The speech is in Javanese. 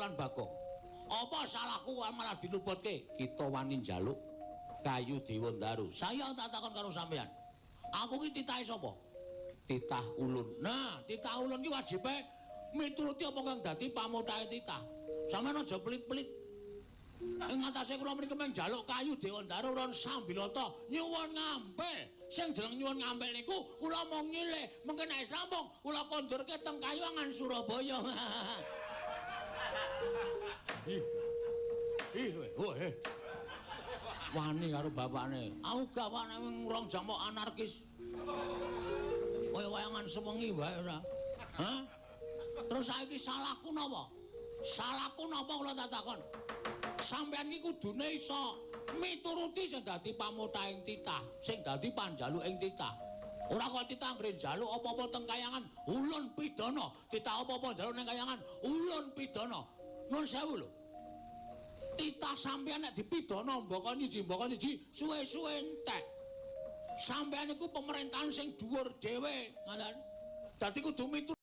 lan Bagong. Apa salahku malah diluputke? Kita wani njaluk kayu Dewandaru. Saya tak takon karo sampean. Aku ki titahe sapa? Titah ulun. Nah, titah ulun ki wajibe mituruti apa kang dadi pamutahe titah. Sampeyan aja pelit-pelit. Ing atase kula mriki mung njaluk kayu Dewandaru ron sambilata nyuwun ngampil. Sing jeneng nyuwun ngampil niku kula mung nyilih, mengke nek wis rampung kula kondurke teng Kayuwangan Surabaya. Ih. Ih, weh. Wani karo bapakne. Aku gawane wing rong jam kok anarkis. Kaya wayangan sewengi wae ora. Hah? Terus saiki salahku napa? Salahku napa kula tak takon? Sampeyan iki kudune iso mituruti sing dadi pamutaing titah, sing dadi panjaluk ing titah. Ora kok titah anggere njaluk apa-apa teng kayangan, ulun pidana. Titah apa-apa njaluk ning kayangan, ulun pidana. Nuwun sewu lho. Titah sampeyan nek dipidana mbaka nyiji, suwe-suwe entek. Sampeyan iku pemerintahan sing dhuwur dhewe, ngoten. Dadi kudu miturut